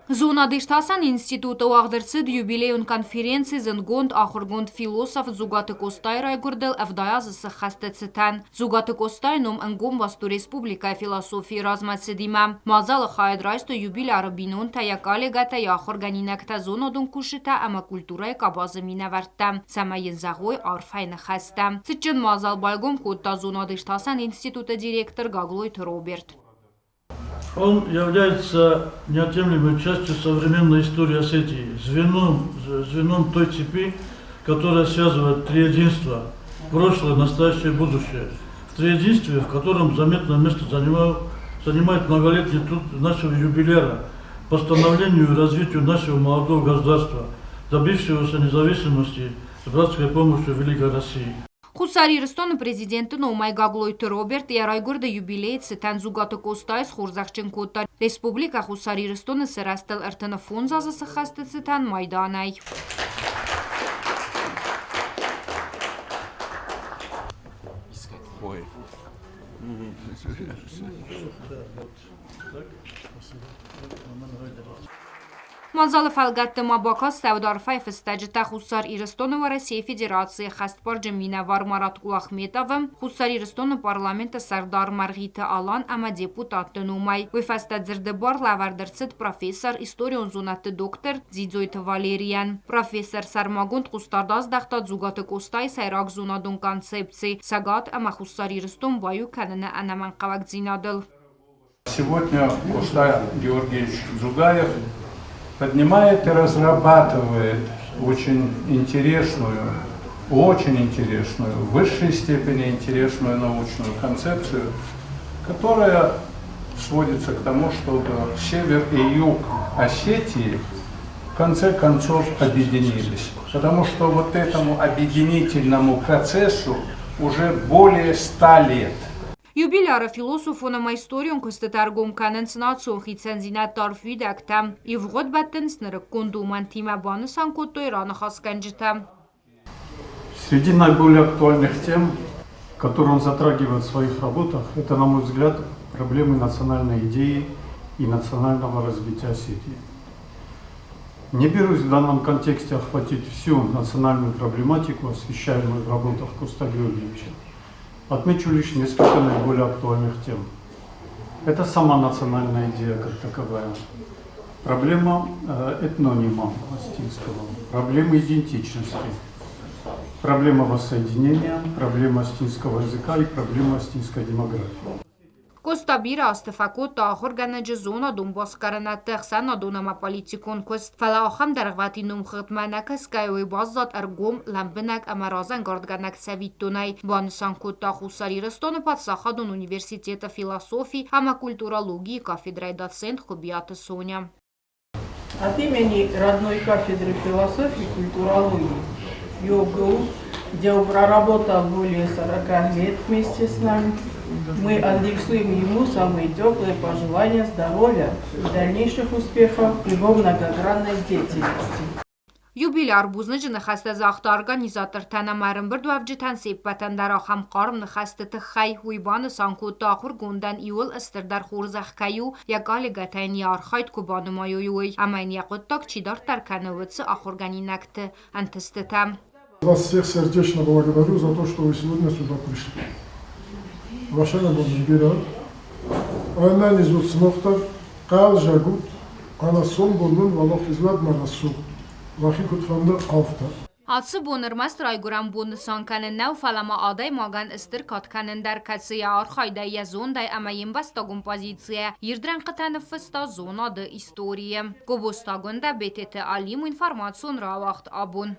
Зонад-иртасӕн институты уагъд ӕрцыд юбилейон конференци зындгонд ахуыргонд философ Дзугаты Къостайы райгуырдыл 70 азы сӕххӕсты цытӕн. Дзугаты Къостайы ном ӕнгом баст у республикӕйы философийы размӕцыдимӕ. Мадзалы хайад райстой юбиляры бинонтӕ, йӕ коллегӕтӕ, йӕ ахуыргӕнинӕгтӕ, зонадон кусджытӕ ӕмӕ культурӕйы къабазы минӕвӕрттӕ, цӕмӕй йын зӕгъой арфӕйы ныхӕстӕ. Цытджын мадзал байгом кодта зонад-иртасӕн институты директор Гаглойты Роберт. Он является неотъемлемой частью современной истории Осетии, звеном той цепи, которая связывает три единства – прошлое, настоящее и будущее. В триединстве, в котором заметное место занимает многолетний труд нашего юбиляра по становлению и развитию нашего молодого государства, добившегося независимости с братской помощью Великой России. Хуссар Ирыстоны президенты номӕй Гаглойты Роберт йӕ райгуырды юбилейы цытӕн Дзугаты Къостайы схорзӕхджын кодта Республикӕ Хуссар Ирыстоны сырӕзтыл 35 азы сыххӕсты цытӕн майданӕй. Ой. Мадзалы фӕлгӕтты ма бакастӕуыд арфӕйы фыстӕджытӕ Хуссар Ирыстоны Уӕрӕсейы Федерацийы хӕстбарджын минӕвар Марат Кулахметовы, Хуссар Ирыстоны парламенты сӕрдар Мӕргъиты Алан ӕмӕ депутатты номӕй. Уый фӕстӕ дзырды бар лӕвӕрд ӕрцыд профессор, историон зонӕдты доктор Дзидзойты Валерийӕн. Профессор сӕрмагонд хъусдард аздӕхта Дзугаты Къостайы сӕйраг зонадон концепци Цӕгат ӕмӕ Хуссар Ирыстон баиу кӕныны ӕнӕмӕнгхъӕуӕгдзинадыл. Сегодня Костай Георгиевич Дзугаев поднимает и разрабатывает очень интересную, в высшей степени интересную научную концепцию, которая сводится к тому, чтобы север и юг Осетии в конце концов объединились. Потому что вот этому объединительному процессу уже более 100 лет. Юбиляры философон ӕмӕ историон куыстытӕ ӕргом кӕнынц национ хицӕндзинӕдты арф уидӕгтӕ, ивгъуыд бӕттынц нырыккон домӕнтимӕ, банысан кодтой раныхасгӕнджытӕ. Среди наиболее актуальных тем, которые он затрагивает в своих работах, это, на мой взгляд, проблемы национальной идеи и национального развития Осетии. Не берусь в данном контексте охватить всю национальную проблематику, освещаемую в работах Коста Георгиевича. Отмечу лишь несколько наиболее актуальных тем. Это сама национальная идея как таковая, проблема этнонима осетинского, проблема идентичности, проблема воссоединения, проблема осетинского языка и проблема осетинской демографии. Къоста бирӕ азты фӕкодта ахуыргӕнӕджы зонадон басгарӕнӕдты ӕхсӕнадон ӕмӕ политикон куыст, фӕлӕ ахӕм дӕргъвӕтин номхыгъдмӕ нӕ кӕсгӕйӕ уый баззад ӕргом, лӕмбынӕг ӕмӕ разӕнгардгӕнӕг цӕвиттонӕй, банысан кодта Хуссар Ирыстоны паддзахадон университеты философи ӕмӕ культурологийы кафедрӕйы доцент Хуыбиаты Соня. От имени родной кафедры философии и культурологии ЮГУ, где он проработал более 40 лет вместе с нами, мы адресуем ему самые теплые пожелания здоровья и дальнейших успехов в его многогранной деятельности. Юбиляр бузныджы ныхӕстӕ загъта организатортӕн ӕмӕ ӕрӕмбырдуӕвджытӕн се ппӕтӕн дӕр ахӕм хъарм ныхӕсты тыххӕй. Уый банысан кодта, ахуыргондӕн иуыл стырдӕр хорзӕх кӕй у, йӕ коллегӕтӕ йын йӕ архайд куы банымайой, уый, ӕмӕ йын йӕ хъуыддаг чи дарддӕр кӕны, уыцы ахуыргӕнинӕгты ӕнтыстытӕ. Вас всех сердечно благодарю за то, что вы сегодня сюда пришли. Ваша бирӕ. Ӕнӕниз смохтар, хъал зӕгут, ӕмӕ сомбон нын уӕлахизуӕд мӕ рӕсугъд, уӕхи куыд фӕнды, афтӕ. Ацы бон ӕрмӕст райгуырӕн бон нысан кӕнын нӕу, фӕлӕ ма адӕймагӕн стыр кад кӕнын дӕр, кӕцы йӕ архайдӕй, йӕ зондӕй ӕмӕ йе мбӕстагон позицийӕ ирд рӕнхъытӕ ныффыста зонады историйы. Гобозты Агуындӕ, Бететы Алим, информацион рауагъд абон.